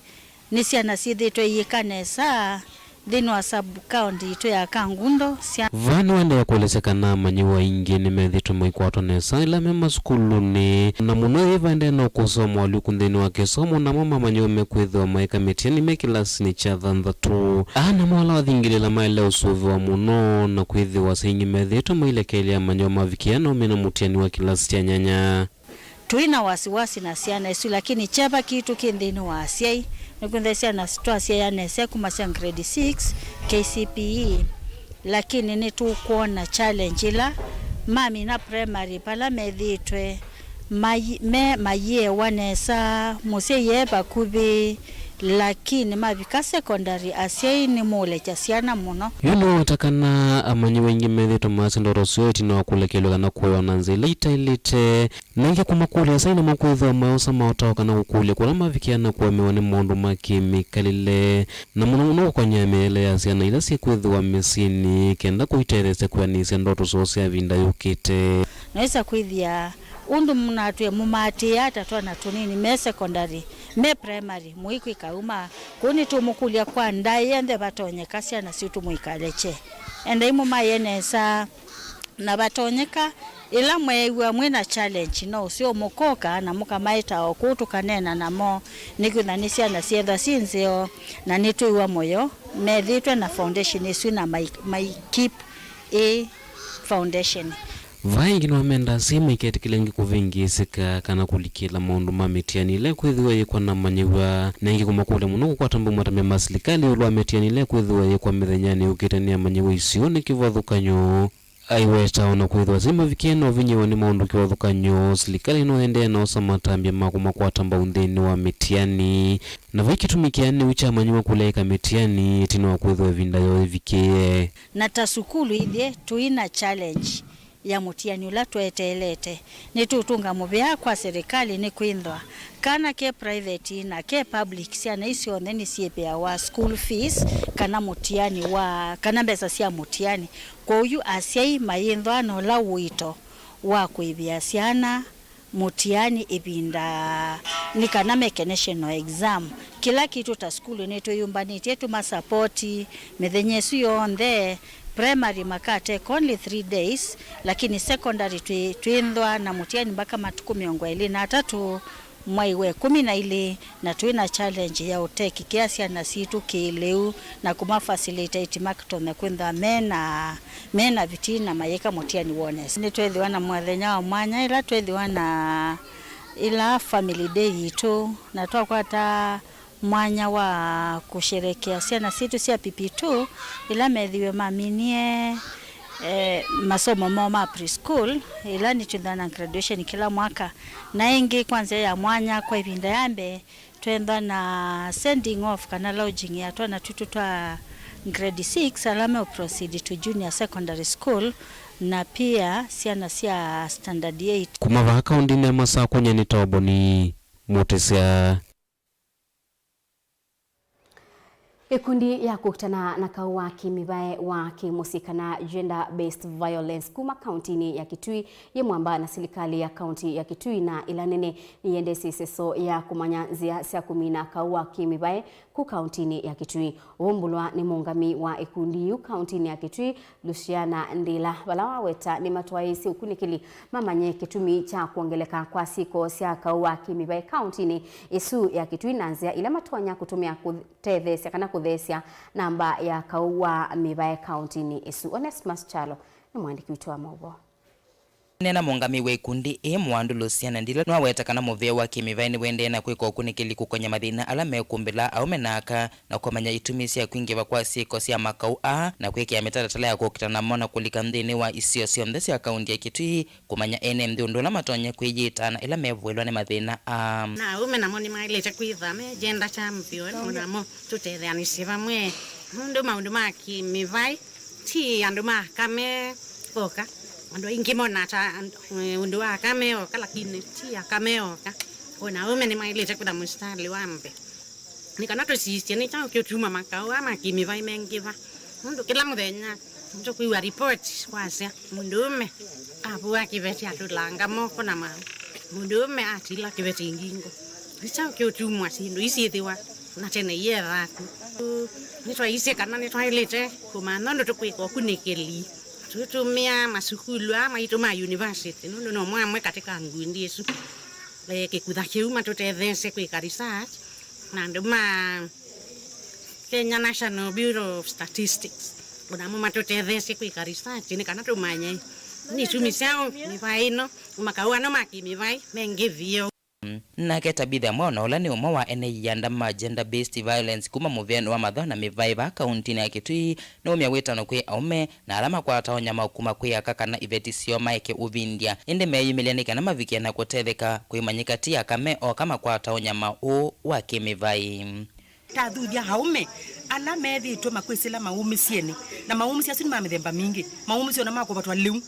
nĩ syana syĩthĩtwe iyĩka nesa nthĩnĩ wa sub county itũ ya Kangundo. Sya Vaa nĩwaendeea kũelesya kana amanyĩw'a aingĩ nĩmethĩtwe maikwatwa nesa ĩla me masukulunĩ, na mũno yĩĩ vaendee na ũkũsĩ wa moalyũku nthĩnĩ wa kĩsomo, na amwe ma amanyĩw'a mekwĩthĩwa maĩka mĩtiani me kĩlasinĩ kya thanthatũ. Aa namo ala wathingĩlĩla maĩle ũsũvĩwa mũno na kwĩthĩwa asyai nĩmethĩĩtwe mailekelea amanyĩw'a mavikĩe na ũmina mũtiani wa kĩlasi kya nyanya. Tũi na wasiwasi na syana isu, lakini kyeva kitũ kĩ nthĩnĩ wa asyai, nĩkwĩthĩa syana twasyaĩa nesa kuma sya grade six, K C P E, lakini nĩtũkwona challenge ĩla mamina primary vala methĩĩtwe Mai-, me mayĩewa nesa, mũsyai e vakuvĩ, lakini mavika sekondalĩ, asyai nĩmũũlekya syana mũno. Yu nĩweta kana amanyĩw'a aingĩ methĩĩtwe maasya ndoto syoo ĩtina wa kũlekelw'a kana kũewa na nzĩa ila itaĩlĩte. Na ĩngĩ kũmakũlya asyai namo kwĩthĩwa mayosa maũtao kana kũkũlya kũla mavikĩa na kũemewa nĩ maũndũ ma kĩ-mĩkalĩle, na mũno mũno kũkonyaa mĩaĩle ya syana ila syĩkwĩthĩwa mĩsyĩnĩ, kenda kũitetheesya kwĩanĩsya ndoto syoo sya ĩvinda yũkĩte. Noĩsa kwĩthĩa ũndũ mũnatwĩe mũmaatĩĩa ata twana tũnini me secondary, me primary, mũikwĩka uma kũu, nĩtũmũkũlya kwa ndaĩa nthe vatonyeka syana sitũ mũikalekye. Endai mũmaĩe nesa. Na vatonyeka, ĩla mweew'a mwĩ na challenge, no ũseo mũkoka na mũkamaĩta o kũu tũkaneena namo, nĩkwĩthwa nĩ syana syeethwa syĩ nzeo na nĩtwĩw'a mũyo methĩĩtwe na foundation ĩsu na mai, mai keep ĩ foundation. Vaa ĩngĩ nĩwamenda asyai maiketĩkĩle ĩngĩ kũvĩngĩĩsĩka kana kũlikĩla maũndũ ma mĩtiani ĩla ĩkwĩthĩwa yĩkwa na amanyĩw'a, na ĩngĩ kũmakũlya mũno kũkwata mbau matambya ma silikalĩ ĩũlũ wa mĩtiani ĩla ĩkwĩthĩwa yĩkwa mĩthenyanĩ yũkĩte nĩ amanyĩw'a. Isio nĩ kĩvathũkany'o. Aiweta o na kwĩthĩwa asyai mavikĩe na ũvinyĩĩwa nĩ maũndũ kĩvathũkany'o, silikalĩ no ĩendee na osa matambya ma kũmakwata mbau nthĩnĩ wa mĩtiani, na vai kĩtumi kĩanĩu kya amanyĩw'a kũleeka mĩtiani ĩtina wa kwĩthĩwa ĩvinda yoo yĩvikĩe. Na ta sukulu ithyĩ tũi na challenge ya mũtiani ũla tweteelete. Nĩtũũtũnga mũvea kwa serikali nĩkwĩthwa kana ke private na ke public, syana ii syonthe nĩsyĩvĩawa school fees kana mũtiani wa, kana mbesa sya mũtiani. Kwoou asyai mayĩthwa na ũla ũito wa kũĩvĩa syana mũtiani ĩvinda nĩ kana meke national exam. Kĩla kĩtũ ta sukulu nĩtwĩyũmbanĩtye tũmasapoti mĩthenya ĩsu yonthe. Primary maka take only three days, lakini secondary twĩ, twĩthwa na mũtiani mpaka matukũ mĩongo ĩlĩ na atatũ mwai wa ĩkũmi na ilĩ, na twĩ na challenge ya ũtekĩkĩa syana sitũ kĩlĩu na kũma facilitate makatonya kwĩthwa mena, mena vitina mayĩka mũtiani wa honest. Nĩtwethĩwa na mũthenya wa mwanya ĩla twethĩwa na ĩla family day yitũ, na twakwata mwanya wa kũsherekea syana sitũ sya P P two ila methiwe maminie, eh, masomo moo ma preschool, ila nĩtwĩthwa na graduation kĩla mwaka. Na ĩngĩ kwa nzĩa ya mwanya, kwa ĩvinda ya mbee twenda na sending off kana lodging ya twana twitũ twa grade six ala me proceed to junior secondary school, na pia syana sya standard eight. Kuma vaa kaũndĩnĩ ya Masakũ, nyie nĩ Toboni Mũtĩsya. Ĩkundi ya kũkitana na kaũ wa kĩmĩvae wa kĩmũsyĩ kana gender based violence kuma kaũntĩnĩ ya Kitui yĩ mwamba na silikalĩ ya kaũntĩ ya Kitui na ĩla nene nĩyendesye ĩseso ya kũmanya nzĩa sya kũmina kaũ wa kĩmĩvae ku kaũntĩnĩ ya Kitui. Ũvumbũlwa nĩ mũũngami wa ĩkundi yĩu kaũntĩnĩ ya Kitui, Luciana Ndila, vala waweta nĩmatwaĩĩsye ũkunĩkĩli mamanye kĩtumi kya kwongeleka kwa syĩko sya kaũ wa kĩmĩvae kaũntĩnĩ ĩsu ya Kitui na nzĩa ila matonya kũtũmĩa kũtetheesya kana kũtheesya namba ya kaũ wa mĩvae kaũntĩnĩ ĩsu. Onesmus Kyalo nĩ mũandĩki witũ wa maũvoo. Neena mũũngamĩi wa ĩkundi ĩĩ Mwandu Luciana Ndila nĩwaweta kana mũvĩa wa kĩmĩvae nĩwendee na kwĩka ũkunĩkĩli kũkony'a mathĩna ala mekũmbĩla aũme na aka na kũmanya itumi sya kwingĩva kwa syĩko sya makaũ aa na kwĩkĩa mĩtalatala ya kũkitana namo na kũlika nthĩnĩ wa isio syonthe sya kaũntĩ ya Kitui kũmanya ene nthĩ ũndũ ũla matonya kwĩyĩta na ĩla mevũĩlwa nĩ mathĩna aa. Na aũme namo nĩmaĩlĩte kwĩthwa me gender champion, o namo tũtetheanĩsye vamwe nũndũ maũndũ ma kĩmĩvae ti andũ ma aka me oka. Andũ aingĩ monaa ta and-, eh, ũndũ wa aka me oka, lakini ti aka me oka. O na aũme nĩmaĩlĩte kwĩtha mũsitalĩ wa mbee nĩ kana tũsisye nĩ kyaũ kĩũtuma makaũ aa ma kĩmĩvae mengĩva. Nũndũ kĩla mũthenya nĩtũkwĩw'a ripoti kwasya mũndũũme avũa kĩveti atũlanga moko na maũ, mũndũũme atila kĩveti ngingo. Nĩ kyaũ kĩũtumwa syĩndũ ii syĩthĩwa na tene iethaa ku. Nĩtwaisye kana nĩtwaĩlĩte kũmantha ũndũ tũkwĩka ũkunĩkĩli tũitũmĩa masukulu aa maitũ ma university, nũndũ nomo amwe katĩ ka ngundi ĩsu. Eh, kĩkutha kĩu matũtetheesye kwĩka research na andũ ma Kenya National Bureau of Statistics, o namo matũtetheesye kwĩka research nĩ kana tũmanye nĩ itumi syaũ mĩvae ĩno, makaũ ano ma kĩmĩvae mengĩvie. Nake Tabitha Mwaũ, na ũla nĩ ũmwe wa ene ianda ma gender based violence kuma mũvĩanĩ wa Mathwa na Mĩvaĩ vaa kauntinĩ ya Kitui, nĩwaumya wĩtano kwĩ aũme na ala makwata ũnyamao kuma kwĩ aka kana iveti syoo maeke ũvindya, ĩndĩ meeyumĩlya nĩ kana mavikĩe na kũtetheka. Kwĩmanyĩka ti aka me oka makwata ũnyamao ũũ wa kĩmĩvaĩ. Tathuthya aũme ala methĩĩtwe makwĩsĩla maũmĩsyeni, na maũmĩsye asu nĩ ma mĩthemba mingĩ. Maũmĩsye ona ma kũvatwa lĩu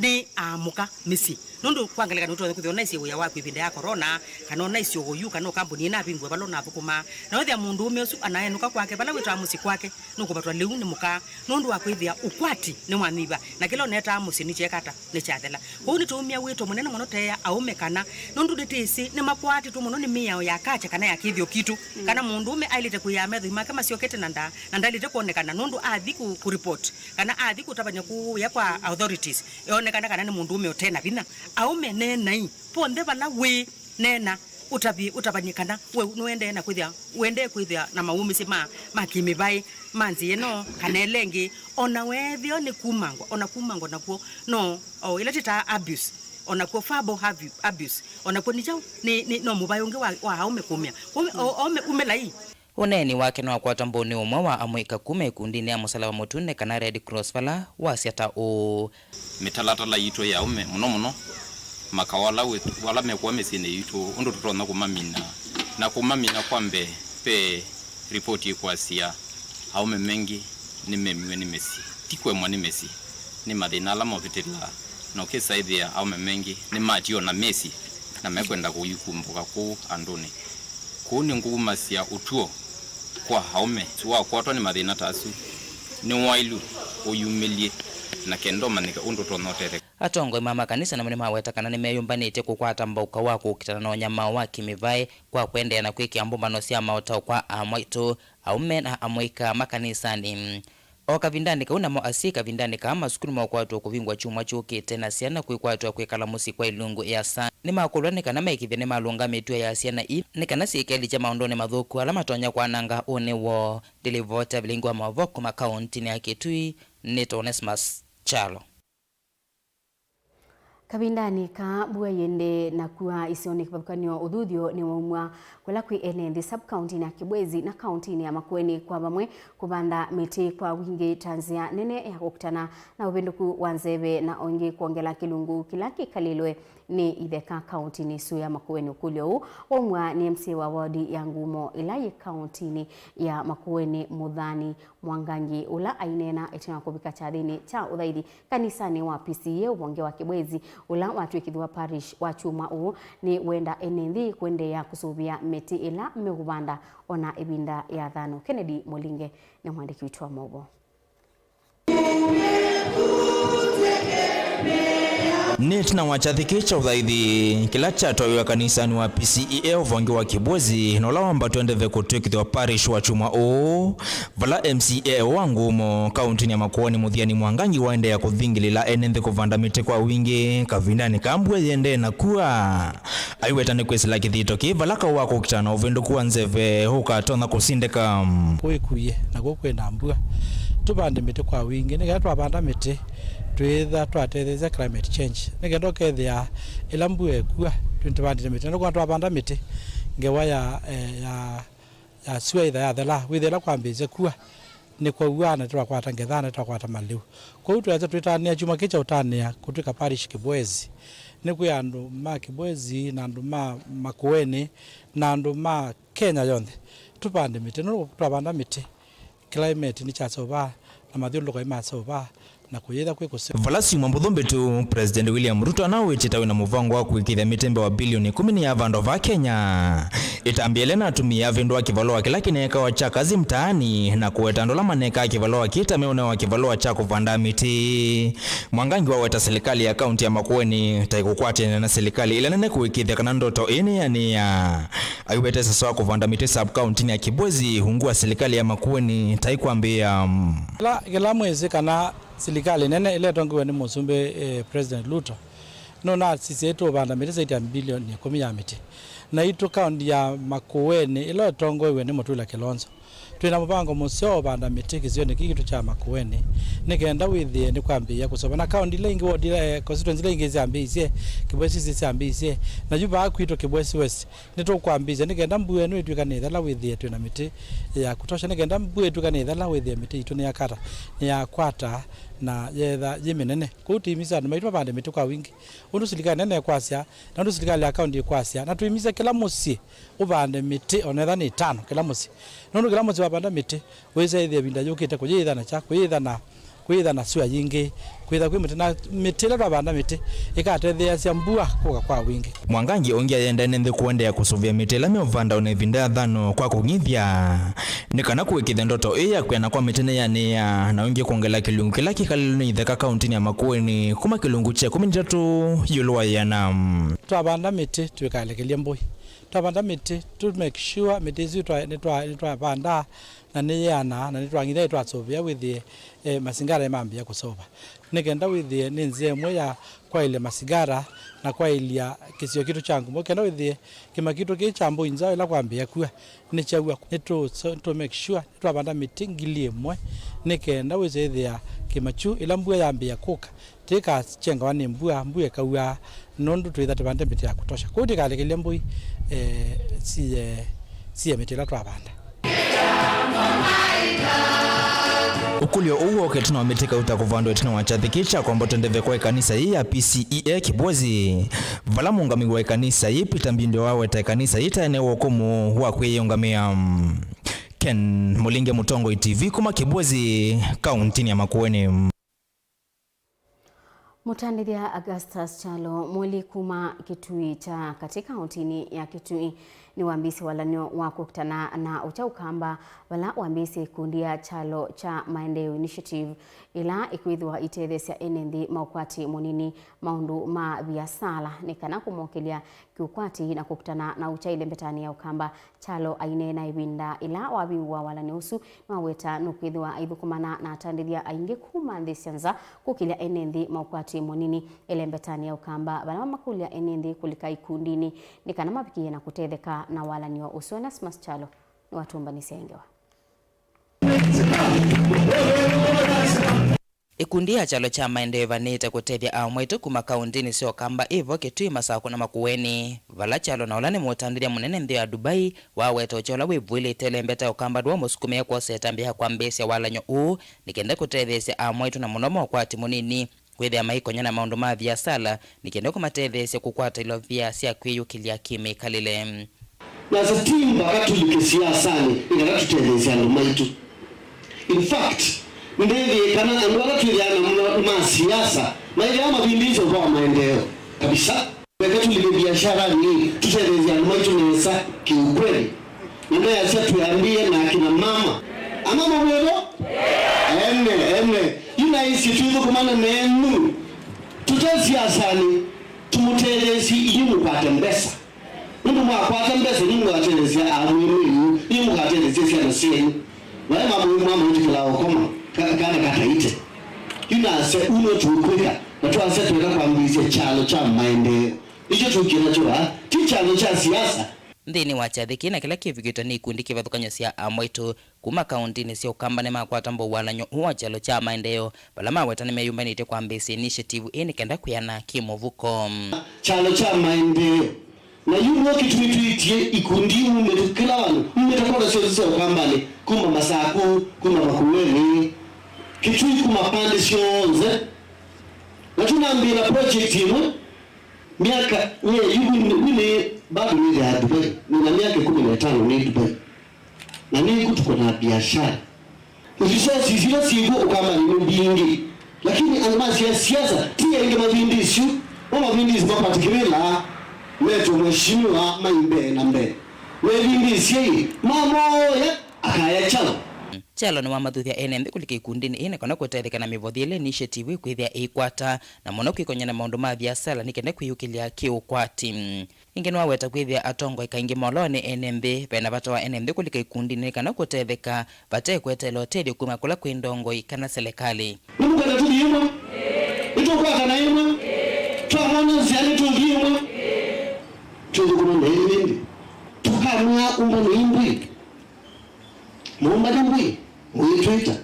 nĩ amũka mĩsyĩ, nũndũ kwa ngelekany'o tũtonya kwĩthĩwa ũnaisye wĩa waku ĩvinda ya korona, kana ũnaisye ũyu, kana ũkambuni ĩnavingũe vala ũnathũkũmaa, na wĩthĩa mũndũũme ũsu anaenũka kwake, vala wĩtawa mũsyĩ kwake, nũkũvatwa lĩu nĩ mũka nũndũ wa kwĩthĩa ũkwati nĩwanyuiva, na kĩla ũnetaa mũsyĩ nĩkyeeka ata? Nĩkyathela. Kwoou nĩtũumya wĩto mũnene mũno teea aũme kana, nũndũ nĩtwĩsĩ nĩmakwatĩtwe mũno nĩ mĩao ya kacha kana ya kĩthĩo kitũ, kana mũndũũme aĩlĩte kũĩaa methoi make masyokete na nda, na ndaĩlĩte kwonekana nũndũ athi kũ, kũ report kana athi kũtavany'a kũya kwa authorities, eonekana kana nĩ mũndũũme ũte na vinya. Aũme, neenai, vonthe vala wĩ, neena, ũtavye, ũtavany'e kana we nũendee na kwĩthĩa, ũendee kwĩthĩa na maũmĩsye ma, ma kĩmĩvaĩ ma nzĩa ĩno kana ĩla ĩngĩ, ona weethĩwa nĩ kumangwa, ona kumangwa nakw'o no, o ĩla tĩtaa abuse, onakw'o verbal abu-, abuse, onakw'o nĩ kyaũ? Nĩ, nĩ, no mũvaĩ ũngĩ wa, wa aũme kũmĩa. Kwoou, o, aũme, umĩlai. Ũneeni wake nĩwakwatwa mbũũ nĩ ũmwe wa amũika kuma ĩkundinĩ ya Mũsalaba Mũtune kana Red Cross, vala wasya ta ũũ. Mĩtalatala yitũ ya aũme, mũno mũno makaũ ala wĩ-, ala mekũwa mĩsyĩnĩ yitũ, ũndũ tũtonya kũmamina. Na kũmamina kwa mbee, ve ripoti ĩkwasya aũme maingĩ nĩmemiwe nĩ mĩsyĩ, ti kũemwa nĩ mĩsyĩ, nĩ mathĩna ala movĩtĩlaa, na ũkĩsa ĩthĩa aũme maingĩ nĩmatiwa na mĩsyĩ na mekwenda kũikumbũka kũu andũnĩ. Kũu nĩngũumasya ũtw'o kwa aũme, wakwatwa nĩ mathĩna ta asu, nĩwaĩlu ũyumĩlye na kenda ũmanyĩke ũndũ ũtonya ũtetheka. Atongoi ma makanisa namo nĩmaweta kana nĩmeyũmbanĩtye kũkwata mbauka wa kũkitana na ũnyamao wa kĩmĩvaĩ kwa kũendeea na kwĩkĩa mbũmbano sya maũtao kwa amwaitũ, aũme na amũika makanisanĩ. O kavindanĩ kau, namo asyai kavindanĩ kaa masukulu maũkwatwa kũvingwa kyumwa kyũkĩte, na syana kwĩkwatwa kwĩkala mũsyĩ kwa ilungu ĩasa. Nĩmakũlw'a nĩ kana maĩkĩĩthye nĩmalũnga mĩtuo ya syana ii nĩ kana syĩkelĩkye maũndũnĩ mathũku ala matonya kwananga ũnĩ woo. Ndĩlivoti ya vilingi wa maũvoo kuma kauntinĩ ya Kitui, nĩtawa Onesmus Kyalo. Kavindanĩ kaa, mbua yĩendee na kua isionĩ kĩvathũkany'o. Ũthuthyo nĩwaumw'a kũla kwĩ ene nthĩ sub-kauntinĩ ya Kibwezi na kauntinĩ ya Makueni kwa vamwe kũvanda mĩtĩ kwa wingĩ ta nzĩa nene ya kũkitana na ũvĩndũku wa nzeve na o ĩngĩ kwongela kĩlungu kĩla kĩkalĩlwe nĩ itheka kauntinĩ ĩsu ya Makueni. Ũkũlyo ũũ waumw'a nĩ M C A wa wodi ya Ngumo ĩla yĩ kauntinĩ ya Makueni, Mũthani Mwangangi, ũla aineena ĩtina wa kũvika kyathĩnĩ kya ũthaithi kanisanĩ wa P C E A ũvonge wa Kibwezi, ũla watw'ĩkĩthw'a parish wa kyumwa ũũ, nĩ wenda ene nthĩ kũendeea kũsũvĩa mĩtĩ ĩla meũvanda ona ĩvinda ya thano. Kennedy Mũlinge nĩ mwandĩki witũ wa maũvoo. Nĩ ĩtina wa kyathĩ kĩĩ kya ũthaithi kĩla kyatwaiwe kanisanĩ wa P C E A ũvonge wa Kibwezi, na ũla wambatwe ndeve kũtw'ĩkĩthw'a parish wa kyumwa ũũ, vala M C A wa Ngumo kauntinĩ ya Makueni Mũthiani Mwangangi waendeea kũthingĩlĩla ene nthĩ kũvanda mĩtĩ kwa wingĩ kavindanĩ ka mbua yĩendee na kua. Aiweta nĩ kwĩsĩla kĩthito kĩĩ vala kaũ wa kũkitana na ũvĩndũku wa nzeve ũkatonya kũsindĩka. Kũikuie na kũu kwĩna mbua, tũvande mĩtĩ kwa wingĩ. Nĩ kenda twavanda mĩtĩ, twĩĩtha twatetheesya climate change. Nĩ kenda ũkethĩa ĩla mbua ĩkua, twĩ tũvandĩte mĩtĩ. Na nũkwona twavanda mĩtĩ, ngewa ya, eh, ya, ya syũa ĩtha yathela, wĩthĩa ĩla kwambĩĩsye kua, nĩkwaua na twakwata ngetha na twakwata malĩu. Kwoou tweasya twĩtanĩa kyumwa kĩĩ kya ũtanĩa kũtw'ĩka parish Kibwezi, nĩ kwĩ andũ ma Kibwezi na andũ ma Makueni na andũ ma Kenya yonthe tũvande mĩtĩ, nũndũ twavanda mĩtĩ, climate nĩkyasovaa na mathyũlũlũko nĩmasovaa na kũyĩtha kwĩ kũseo. Vala syumwa mbũthũ mbĩtũ, President William Ruto anawĩtie ta wĩna mũvango wa kũĩkĩĩthya mĩtĩ mbee wa bilioni ĩkũmi nĩyavandwa vaa Kenya. Ĩtambya ĩla ĩnatumie avĩndũa kĩvalũa kĩla kĩneekawa kya Kazi Mtaani na kũweta andũ ala maneekaa kĩvalũa kĩĩ ta meũnewa kĩvalũa kya kũvanda mĩtĩ. Mwangangi waweta silikalĩ ya kaunti ya Makueni ta ĩkũkwatĩanĩa na silikalĩ ĩla nene kũĩkĩĩthya kana ndoto ĩĩ nĩyanĩa. Aiweta ĩsasa wa kũvanda mĩtĩ sub-kauntinĩ ya Kibwezi ungu wa silikalĩ ya Makueni ta ĩkwambĩĩa. Kĩla, kĩla mwĩsĩ kana silikalĩ nene ĩla ĩtongoew'e nĩ Mũsumbĩ, eh, President Ruto, nũnasisya tũvanda mĩtĩ zaidi ya mbilioni ĩkũmi ya mĩtĩ. Naitũ kaunti ya Makueni ĩla ĩtongoew'e nĩ Mũtula Kilonzo, Twĩ na mũvango mũseo wa ũvanda mĩtĩ kĩsionĩ kĩĩ kitũ kya Makueni, nĩ kenda wĩthĩe nĩkwambĩĩa kũseũva. Na kaũnti ila ingĩ, ward ila, eh, constituency ila ingĩ syambĩĩisye, Kibwezi syambĩĩisye, na yu vaa kwitũ Kibwezi West, nĩtũkwambĩĩsya nĩ kenda mbua ĩno ĩtw'ĩka nĩ ĩthala wĩthĩe twĩ na mĩtĩ ya kutosha, nĩ kenda mbua ĩtw'ĩka nĩ ĩthala wĩthĩe mĩtĩ itũ nĩyakata, nĩyakwata na yetha yĩ mĩnene. Kwoou tũimisye andũ maitũ mavande mĩtĩ kwa wingĩ, ũndũ silikalĩ nene ĩkwasya, na ũndũ silikalĩ ya kaũnti ĩkwasya, na tũimisye kĩla mũsyĩ ũvande mĩtĩ, o na ethĩwa nĩ ĩtano kĩla mũsyĩ. Nũndũ kĩla mũsyĩ wavanda mĩtĩ, wĩsa ĩthĩa ĩvinda yũkĩte kũyĩĩthanasya, kũyĩĩthana, kũyĩĩthana sua yingĩ, kwĩtha kwĩ mĩtĩ, na mĩtĩ ĩla twavanda mĩtĩ ĩkatetheeasya mbua kũka kwa wingĩ. Mwangangi ũngĩ ayenda ene nthĩ kũendeea kũsũvĩa mĩtĩ ĩla meũvanda o na ĩvinda ya thano kwa kũng'ithya, nĩ kana kũĩkĩĩthya ndoto ĩĩ ya kwĩana kwa mĩtĩ nĩyanĩĩa, na ũngĩ kwongela kĩlungu kĩla kĩkalĩlwe nĩ ithaka kaũntinĩ ya Makueni kuma kĩlungu kya ĩkũmi na itatũ ĩũlũ wa ĩana. Twavanda mĩtĩ tũikalekelye mbũi. Twavanda mĩtĩ, tũ make sure mĩtĩ ĩsu twa-, nĩtwa-, nĩtwavandaa na nĩyĩanaa, na nĩtwang'ithya, nĩtwasũvĩa wĩthĩe, eh, masingara nĩmambĩĩa kũseũva. Nĩ kenda wĩthĩe nĩ nzĩa ĩmwe ya kwaĩlya masingara na kwaĩlya kĩsio kitũ kya ngumo, kenda wĩthĩe kĩma kitũ kĩĩ kya mbũi nzaũ ĩla kwambĩĩa kua nĩkyaw'a. Nĩtũ-, tũ make sure nĩtwavanda mĩtĩ ngili ĩmwe, nĩ kenda wĩse ĩthĩa kĩma kyu, ĩla mbua yambĩĩa kũka, tĩkakyengawa nĩ mbua, mbua ĩkaw'a, nũndũ twĩtha tũvande mĩtĩ ya kutosha. Kwoou tĩkalekelye mbũi, eh, sie, sie mĩtĩ ĩla twavanda. Ũkũlyo ũũ wooka ĩtina wa mĩtĩ kauta kũvandwa ĩtina wa kyathĩ kĩĩ kya kwambata ndeve kwa ĩkanisa yĩĩ ya P C E A Kibwezi, vala mũũngamĩi wa ĩkanisa yĩĩ, Peter Mbindĩ, waweta ĩkanisa yĩĩ ta ene wa ũkũmũ wa kwĩyĩũngamĩa. Ken Mũlinge, Mũtongoi T V, kuma Kibwezi, kaũntinĩ ya Makueni. Mũtandĩthya Augustus Kyalo, mũoli kuma Kitui kya katĩ kaũntinĩ ya Kitui, nĩwambĩĩsye walany'o wa kũkitana na ũkya Ũkamba, vala wambĩĩsye ikundi ya Kyalo kya Maendeleo Initiative, ila ikwĩthĩwa itetheesya ene nthĩ ma ũkwati mũnini maũndũ ma viasala, nĩ kana kũmokĩlya kĩũkwati na kũkitana na ũkya ĩlembetanĩ ya Ũkamba. Kyalo aineena ĩvinda ĩla wavingũa walany'o ũsu, nĩwaweta nũkwĩthĩwa aithũkũmana na atandĩthya aingĩ kuma nthĩ sya nza kũkĩlya ene nthĩ ma ũkwati mũnini ĩlembetanĩ ya Ũkamba, vala mamakũlya ene nthĩ kũlika ikundinĩ nĩ kana mavikĩe na kũtetheka na walany'o ũsu. Onesmus Kyalo nĩwatũmbanĩsya ĩ ngewa. Ĩkundi ya Kyalo kya Maendeeo ĩvanĩĩte kũtethya aa mwaitũ kuma kaũntinĩ sya Ũkamba ĩvo Kitui, Masakũ na Makueni, vala Kyalo na ũla nĩ mũtandĩthya mũnene nthĩ ya Dubai waweta ũkya ũla wĩvũĩlĩte ĩlembeta ya Ũkamba nĩwamũsukumĩe kwosa ĩtambya ya kwambĩĩsya walany'o ũũ nĩ kenda kũtetheesya aa mwaitũ na mũno ma ũkwati mũnini kwĩthĩa maikony'a na maũndũ ma viasala nĩ kenda kũmatetheesya kũkwata ilovia sya kwĩyũkĩlya kĩ-mĩkalĩle. Na sisi ti mpaka tũlike siasanĩ nĩ kana tũtetheesye andũ maitũ. In fact, nĩndĩthĩe kana andũ ala twĩthĩaa namo ma siasa maĩthĩawa mavindĩĩsye ũvoo wa maendeeo kabisa. Eka tũlike biasharanĩ, tũtetheesye andũ maitũ nesa kĩũkweli. Na nĩnasya twĩambĩĩe na akina mama. Amama mwĩvo? Ene, ene. Yu naĩsĩ twĩthũkũmana nenyu. Tũte siasanĩ, tũmũtetheesye inyw'ĩ mũkwate mbesa. Nũndũ mwakwata mbesa, nĩ mũkatetheesya amwĩmwĩu, nĩ mũkatetheesya syana syenyu. Vaĩ mama ũyũ mwamwĩtĩkĩla ũkoma, ka-, kana kataĩte. Yu nasya, ũu nĩw'o tũkwĩka, na twasya twenda kwambĩĩsya kyalo kya maendeeo. Nĩkyo tũkie nakyo vaa, ti kyalo kya siasa. Nthĩnĩ wa kyathĩ kĩĩ na kĩla kĩvikĩtwe nĩ ikundi kĩvathũkany'o sya amwaitũ, kuma kaũntinĩ sya Ũkamba nĩmakwata mbau walany'o ũũ wa kyalo kya maendeeo, vala maweta nĩmeyũmbanĩtye kwambĩĩsya initiative ĩĩ nĩ kenda kwĩana kĩ-mũvuko. Kyalo kya maendeeo. Na yu no kĩtumi twĩtie ikundi mumĩte kĩla vandũ, mumĩte kona syonthe sya Ũkambanĩ, kuma Masakũ, kuma Makueni, Kitui, kuma pande syonthe. Na tũnambĩĩa na project ĩmwe, myaka, we, yu wĩ, wĩ, bado nĩthĩaa Dubai, nĩna myaka ĩkũmi na ĩtano nĩ Dubai. Na nĩngũtũkwa na biashara. Resources ila syĩkw'o Ũkambanĩ nĩ mbingĩ, lakini andũ ma sia-, siasa ti aingĩ mavindĩsyu. Mo mavindĩsye makwatĩ kĩvĩla metwe mheshimiwa mai mbee na mbee. Mevindĩsye-ĩ, mamoya akaya kyaũ? Kyalo nĩwamathuthya ene nthĩ kũlika ikundinĩ ĩĩ nĩ kana kũtetheka na mĩvothi ĩla initiative ĩkwĩthĩa ĩikwata, na mũno kwĩkony'a na maũndũ ma viasala nĩ kenda kwĩyũkĩlya kĩ-ũkwati. Ĩngĩ nĩwaweta kwĩthĩa atongoi kaingĩ moloa nĩ ene nthĩ. Ve na vata wa ene nthĩ kũlika ikundinĩ nĩ kana kũtetheka vate kweteela ũtethyo kuma kũla kwĩ ndongoi kana selekalĩ. Nĩmũkwenda tũthi ĩmwe? Nĩtũkwatana ĩmwe? Twamona nzĩa nĩtũthi ĩmwe? Twĩthũkũma na ĩndĩ tũkamwĩa ũmbanĩ imbwĩ. Mũmbani mbui, mũitwĩta.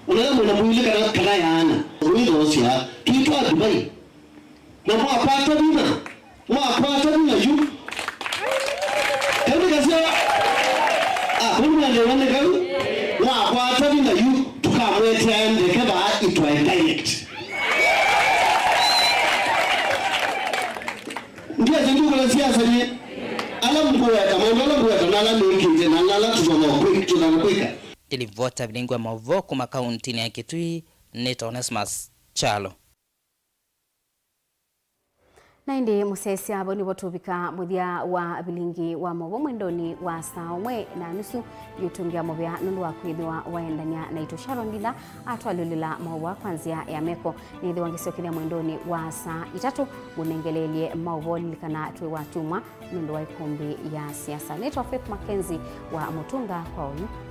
Ũnala mwĩna mwĩlĩ kana, kana yaana, mũithoosya, twĩtwa Dubai. Na mwakwata vinya, mwakwata vinya yu. Kau nĩ kaseo, ah, kau nĩmwendewa nĩ kau. Mwakwata vinya yu, tũkamwetea ndeke vaa itwae direct. Ndiasya ndiũkũla siasa nyie. Ala ngũweta, maũndũ ala ngũweta, na ala nĩkĩte, na ala tũtonya kwĩ-, tũtonya kwĩka. Ndilivota vilingwa maũvoo kuma kauntinĩ ya Kitui, nĩ Onesmus Kyalo. Na ĩndĩ mũsyaĩĩsya, vau nĩvo tũvika mũthya wa vilingi wa maũvoo mwendonĩ wa saa ũmwe na nusu. Nĩũtũngĩa mũvea nũndũ wa kwĩthĩwa waendany'a naitũ. Sharon Ndinda atwalyũlĩla maũvoo kwa nzĩa ya meko. Nĩthĩwa ngĩsyokethya mwendonĩ wa saa itatũ ngũnengeleelye maũvoo. Lilikana twĩ Wakyumwa nũndũ wa ĩkũmbĩ ya siasa. Nĩtawa Faith Mackenzie wa Mũtũnga kwa oyu.